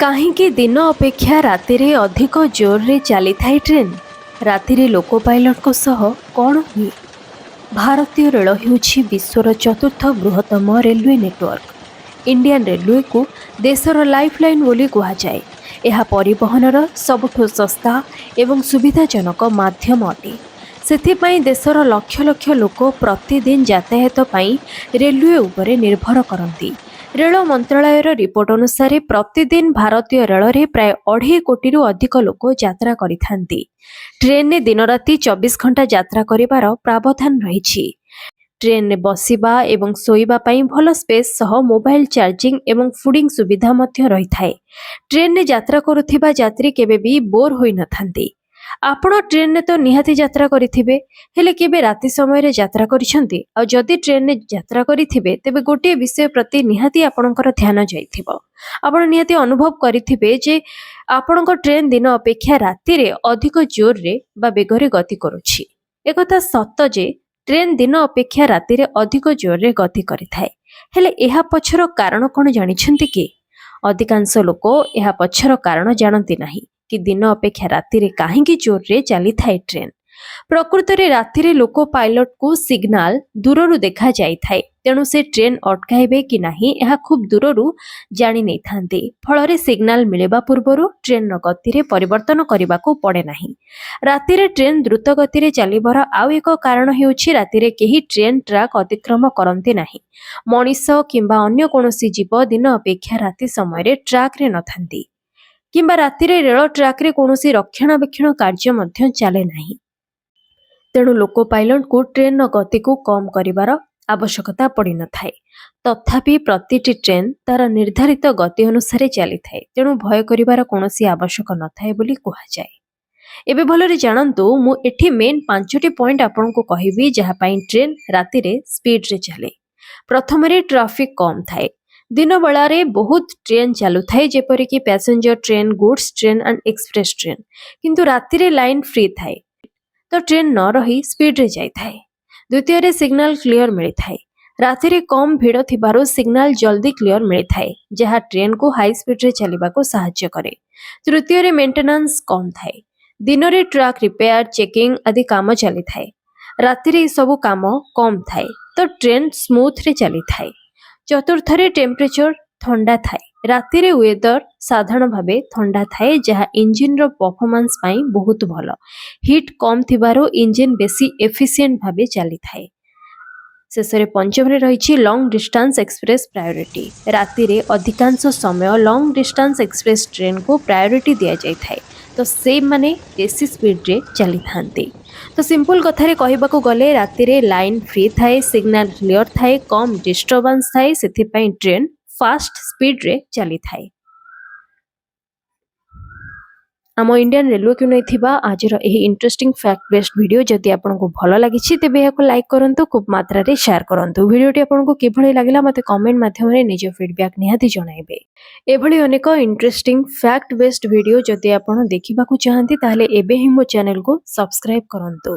କାହିଁକି ଦିନ ଅପେକ୍ଷା ରାତିରେ ଅଧିକ ଜୋରରେ ଚାଲିଥାଏ ଟ୍ରେନ୍? ରାତିରେ ଲୋକୋ ପାଇଲଟଙ୍କ ସହ କ'ଣ ହୁଏ? ଭାରତୀୟ ରେଳ ହେଉଛି ବିଶ୍ୱର ଚତୁର୍ଥ ବୃହତ୍ତମ ରେଲୱେ ନେଟୱାର୍କ। ଇଣ୍ଡିଆନ୍ ରେଲୱେକୁ ଦେଶର ଲାଇଫ୍ ଲାଇନ୍ ବୋଲି କୁହାଯାଏ। ଏହା ପରିବହନର ସବୁଠୁ ଶସ୍ତା ଏବଂ ସୁବିଧାଜନକ ମାଧ୍ୟମ ଅଟେ। ସେଥିପାଇଁ ଦେଶର ଲକ୍ଷ ଲକ୍ଷ ଲୋକ ପ୍ରତିଦିନ ଯାତାୟାତ ପାଇଁ ରେଲୱେ ଉପରେ ନିର୍ଭର କରନ୍ତି। ରେଳ ମନ୍ତ୍ରଣାଳୟର ରିପୋର୍ଟ ଅନୁସାରେ, ପ୍ରତିଦିନ ଭାରତୀୟ ରେଳରେ ପ୍ରାୟ 2.5 କୋଟିରୁ ଅଧିକ ଲୋକ ଯାତ୍ରା କରିଥାନ୍ତି। ଟ୍ରେନରେ ଦିନରାତି 24 ଘଣ୍ଟା ଯାତ୍ରା କରିବାର ପ୍ରାବଧାନ ରହିଛି। ଟ୍ରେନରେ ବସିବା ଏବଂ ଶୋଇବା ପାଇଁ ଭଲ ସ୍ପେସ୍ ସହ ମୋବାଇଲ ଚାର୍ଜିଂ ଏବଂ ଫୁଡିଂ ସୁବିଧା ମଧ୍ୟ ରହିଥାଏ। ଟ୍ରେନରେ ଯାତ୍ରା କରୁଥିବା ଯାତ୍ରୀ କେବେ ବି ବୋର୍ ହୋଇନଥାନ୍ତି। ଆପଣ ଟ୍ରେନରେ ତ ନିହାତି ଯାତ୍ରା କରିଥିବେ, ହେଲେ କେବେ ରାତି ସମୟରେ ଯାତ୍ରା କରିଛନ୍ତି? ଆଉ ଯଦି ଟ୍ରେନରେ ଯାତ୍ରା କରିଥିବେ, ତେବେ ଗୋଟିଏ ବିଷୟ ପ୍ରତି ନିହାତି ଆପଣଙ୍କର ଧ୍ୟାନ ଯାଇଥିବ। ଆପଣ ନିହାତି ଅନୁଭବ କରିଥିବେ ଯେ ଆପଣଙ୍କ ଟ୍ରେନ ଦିନ ଅପେକ୍ଷା ରାତିରେ ଅଧିକ ଜୋରରେ ବା ବେଗରେ ଗତି କରୁଛି। ଏକଥା ସତ ଯେ ଟ୍ରେନ ଦିନ ଅପେକ୍ଷା ରାତିରେ ଅଧିକ ଜୋରରେ ଗତି କରିଥାଏ। ହେଲେ ଏହା ପଛର କାରଣ କ'ଣ ଜାଣିଛନ୍ତି କି? ଅଧିକାଂଶ ଲୋକ ଏହା ପଛର କାରଣ ଜାଣନ୍ତି ନାହିଁ କି ଦିନ ଅପେକ୍ଷା ରାତିରେ କାହିଁକି ଜୋରରେ ଚାଲିଥାଏ ଟ୍ରେନ। ପ୍ରକୃତରେ ରାତିରେ ଲୋକୋ ପାଇଲଟକୁ ସିଗ୍ନାଲ ଦୂରରୁ ଦେଖାଯାଇଥାଏ। ତେଣୁ ସେ ଟ୍ରେନ ଅଟକାଇବେ କି ନାହିଁ, ଏହା ଖୁବ୍ ଦୂରରୁ ଜାଣି ନେଇଥାନ୍ତି। ଫଳରେ ସିଗ୍ନାଲ ମିଳିବା ପୂର୍ବରୁ ଟ୍ରେନର ଗତିରେ ପରିବର୍ତ୍ତନ କରିବାକୁ ପଡ଼େ ନାହିଁ। ରାତିରେ ଟ୍ରେନ ଦ୍ରୁତ ଗତିରେ ଚାଲିବାର ଆଉ ଏକ କାରଣ ହେଉଛି, ରାତିରେ କେହି ଟ୍ରେନ ଟ୍ରାକ୍ ଅତିକ୍ରମ କରନ୍ତି ନାହିଁ। ମଣିଷ କିମ୍ବା ଅନ୍ୟ କୌଣସି ଜୀବ ଦିନ ଅପେକ୍ଷା ରାତି ସମୟରେ ଟ୍ରାକ୍ରେ ନଥାନ୍ତି କିମ୍ବା ରାତିରେ ରେଳ ଟ୍ରାକ୍ରେ କୌଣସି ରକ୍ଷଣାବେକ୍ଷଣ କାର୍ଯ୍ୟ ମଧ୍ୟ ଚାଲେ ନାହିଁ। ତେଣୁ ଲୋକୋ ପାଇଲଟଙ୍କୁ ଟ୍ରେନର ଗତିକୁ କମ୍ କରିବାର ଆବଶ୍ୟକତା ପଡ଼ିନଥାଏ। ତଥାପି ପ୍ରତିଟି ଟ୍ରେନ ତାର ନିର୍ଦ୍ଧାରିତ ଗତି ଅନୁସାରେ ଚାଲିଥାଏ। ତେଣୁ ଭୟ କରିବାର କୌଣସି ଆବଶ୍ୟକ ନଥାଏ ବୋଲି କୁହାଯାଏ। ଏବେ ଭଲରେ ଜାଣନ୍ତୁ, ମୁଁ ଏଠି ମେନ୍ ପାଞ୍ଚଟି ପଏଣ୍ଟ ଆପଣଙ୍କୁ କହିବି, ଯାହା ପାଇଁ ଟ୍ରେନ ରାତିରେ ସ୍ପିଡରେ ଚାଲେ। ପ୍ରଥମରେ, ଟ୍ରାଫିକ୍ କମ୍ ଥାଏ। ଦିନ ବେଳାରେ ବହୁତ ଟ୍ରେନ୍ ଚାଲୁଥାଏ, ଯେପରିକି passenger train, goods train and express train। କିନ୍ତୁ ରାତିରେ ଲାଇନ୍ ଫ୍ରି ଥାଏ, ତ ଟ୍ରେନ୍ ନ ରହି ସ୍ପିଡରେ ଯାଇଥାଏ। ଦ୍ୱିତୀୟରେ, ସିଗ୍ନାଲ କ୍ଲିୟର ମିଳିଥାଏ। ରାତିରେ କମ୍ ଭିଡ଼ ଥିବାରୁ ସିଗ୍ନାଲ ଜଲ୍ଦି କ୍ଲିୟର ମିଳିଥାଏ, ଯାହା ଟ୍ରେନ୍କୁ ହାଇ ସ୍ପିଡରେ ଚାଲିବାକୁ ସାହାଯ୍ୟ କରେ। ତୃତୀୟରେ, ମେଣ୍ଟେନାନ୍ସ କମ୍ ଥାଏ। ଦିନରେ ଟ୍ରାକ୍ ରିପେୟାର, ଚେକିଂ ଆଦି କାମ ଚାଲିଥାଏ। ରାତିରେ ଏସବୁ କାମ କମ୍ ଥାଏ, ତ ଟ୍ରେନ୍ ସ୍ମୁଥରେ ଚାଲିଥାଏ। ଚତୁର୍ଥରେ, ଟେମ୍ପରେଚର ଥଣ୍ଡା ଥାଏ। ରାତିରେ ୱେଦର ସାଧାରଣ ଭାବେ ଥଣ୍ଡା ଥାଏ, ଯାହା ଇଞ୍ଜିନର ପରଫର୍ମାନ୍ସ ପାଇଁ ବହୁତ ଭଲ। ହିଟ୍ କମ୍ ଥିବାରୁ ଇଞ୍ଜିନ ବେଶୀ ଏଫିସିଏଣ୍ଟ ଭାବେ ଚାଲିଥାଏ। ଶେଷରେ ପଞ୍ଚମରେ ରହିଛି ଲଙ୍ଗ ଡିଷ୍ଟାନ୍ସ ଏକ୍ସପ୍ରେସ୍ ପ୍ରାୟୋରିଟି। ରାତିରେ ଅଧିକାଂଶ ସମୟ ଲଙ୍ଗ ଡିଷ୍ଟାନ୍ସ ଏକ୍ସପ୍ରେସ୍ ଟ୍ରେନ୍କୁ ପ୍ରାୟୋରିଟି ଦିଆଯାଇଥାଏ, ତ ସେମାନେ ବେଶୀ ସ୍ପିଡରେ ଚାଲିଥାନ୍ତି। ତ ସିମ୍ପଲ କଥାରେ କହିବାକୁ ଗଲେ, ରାତିରେ ଲାଇନ୍ ଫ୍ରି ଥାଏ, ସିଗ୍ନାଲ କ୍ଲିୟର ଥାଏ, କମ୍ ଡିଷ୍ଟର୍ବାନ୍ସ ଥାଏ, ସେଥିପାଇଁ ଟ୍ରେନ୍ ଫାଷ୍ଟ ସ୍ପିଡରେ ଚାଲିଥାଏ। ଆମ ଇଣ୍ଡିଆନ୍ ରେଲୱେକୁ ନେଇଥିବା ଆଜିର ଏହି ଇଣ୍ଟରେଷ୍ଟିଂ ଫ୍ୟାକ୍ଟ ବେସ୍ଡ ଭିଡ଼ିଓ ଯଦି ଆପଣଙ୍କୁ ଭଲ ଲାଗିଛି, ତେବେ ଏହାକୁ ଲାଇକ୍ କରନ୍ତୁ, ଖୁବ୍ ମାତ୍ରାରେ ସେୟାର କରନ୍ତୁ। ଭିଡ଼ିଓଟି ଆପଣଙ୍କୁ କିଭଳି ଲାଗିଲା, ମୋତେ କମେଣ୍ଟ ମାଧ୍ୟମରେ ନିଜ ଫିଡବ୍ୟାକ୍ ନିହାତି ଜଣାଇବେ। ଏଭଳି ଅନେକ ଇଣ୍ଟରେଷ୍ଟିଂ ଫ୍ୟାକ୍ଟ ବେସ୍ଡ ଭିଡ଼ିଓ ଯଦି ଆପଣ ଦେଖିବାକୁ ଚାହାନ୍ତି, ତାହେଲେ ଏବେ ହିଁ ମୋ ଚ୍ୟାନେଲକୁ ସବସ୍କ୍ରାଇବ୍ କରନ୍ତୁ।